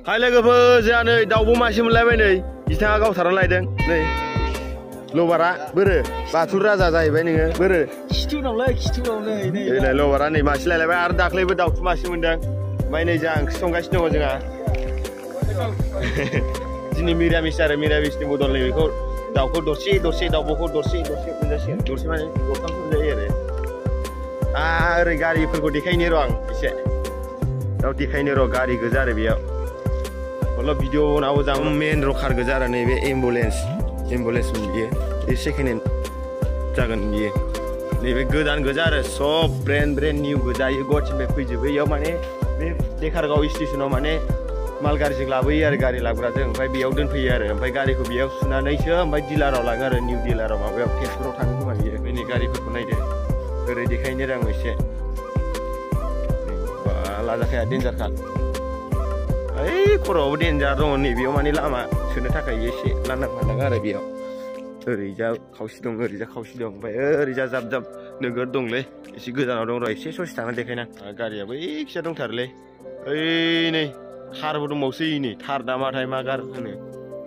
हाय लोगोफोर जोंहा नै दाउबो मासे मोनलायबाय नै बिथाङा गावथारना लायदों नै लबारा बोरो बाथुल राजा जाहैबाय नोङो बोरो खिथुनाव नै लबारा नै मासे लायलायबाय आरो दाख्लैबो दाउथु मासे मोनदों ओमफ्राय नै जोंहा ओंख्रि संगासिनो दङ जोंहा दिनै मिरामिस आरो मिरामिसनि बदल नै बेखौ दाउखौ दरसे दाउब'खौ दरसे मोनजासिगोन दरसे माने दरथामसो मोनजायो आरो ओरै गारिफोरखौ देखायनो र' आं एसे दाउ देखायनो र' गारि गोजा आरो बेयाव मतलब भिडिअ बनाओ जाऊँ मेन र' कार गोजा आरो नैबे एम्बुलेन्स बियो बे सेकेन्ड हेन्ड जागोन बियो नैबे गोदान गोजा आरो सब ब्रेन्ड निउ गोजा इयो गुवाहाटीनिफ्राय फैजोबो इयाव माने बे देखारगाव स्टेसनाव माने माल गारिजों लाबोयो आरो गारि लाग्राजों ओमफ्राय बेयाव दोनफैयो आरो ओमफ्राय गारिखौ बेयाव सुनानैसो ओमफ्राय डिलाराव लाङो आरो निउ डिलाराव माबायाव तेजपुराव थाङो खोमा बियो नै गारिफोरखौ नायदो ओरै देखायनो र' आं एसे बा लाजाखाया डेन्जारखा ओइ खर'आवबो डेन्जार दङ नैबेयाव माने लामा सोनो थाखाय एसे लांदां फांदां आरो बेयाव ओरैजा खावसे दं ओरैजा खावसे दं ओमफ्राय ओरैजा जाब नोगोर दंलै एसे गोजानाव दं र' एसे ससे थांना देखायना गारियाबो एखिजा दंथारोलै ओइ नै थारबो दंबावसै नै थार दामाथाय मा गार होनो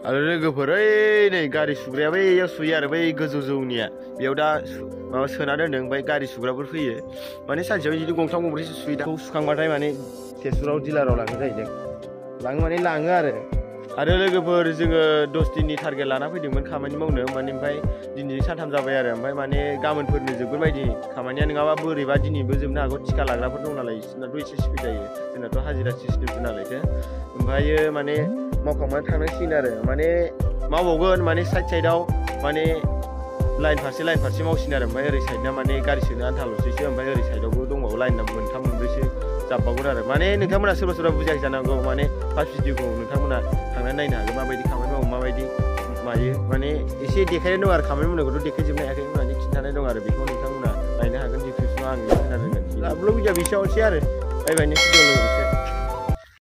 आरो लोगोफोर ओइ नै गारि सुग्राया बैयाव सुयो आरो बै गोजौनिया बेयाव दा माबा सोना दोनदों ओमफ्राय गारि सुग्राफोर फैयो माने सानसेयाव बिदि गंथाम गंब्रैसो सुयो दा सुखांबाथाय माने तेजपुराव डिलाराव लाङो जाहैदों लाङो आरो लोगोफोर जोङो 10 दिननि टारगेट लाना फैदोंमोन खामानि मावनो माने ओमफ्राय दिनै सानथाम जाबाय आरो ओमफ्राय माने गाबोनफोरनो जोबगोन बायदि खामानिया नङाबा बोरैबा दिनैबो जोबनो हागौ टिका लाग्राफोर दं नालाय बिसोरनाथ' एसे स्पिड जायो जोंनाथ' हाजिरा सिस्टेमसो नालायथो ओमफ्रायो माने मावखांनानै थांनांसिगोन आरो माने मावबावगोन माने साइडआव माने लाइन फारसे मावसिगोन आरो ओमफ्राय ओरै साइडना माने गारि सोनो आन्थाल'सैसो ओमफ्राय ओरै साइडआवबो दंबावो लाइन 3 मोनब्रैसो जाबबावगोन आरो माने नोंथांमोना सोरबा बुजियाखै जानांगौ माने फार्स्ट भिडिअखौ नोंथांमोना थांनानै नायनो हागोन माबायदि खामानि मावो माबायदि मायो माने एसे देखायनाय दं आरो खामानि मावनायखौथ' देखायजोबनो हायाखै माने खिन्थानाय दं आरो बेखौ नोंथांमोना नायनो हागोन डिसक्रिपसनाव आं होना दोनगोन ब्लग भिडिअ बेसेयावनोसै आरो बाय बाय नेक्स्ट भिडिअ लोगोसे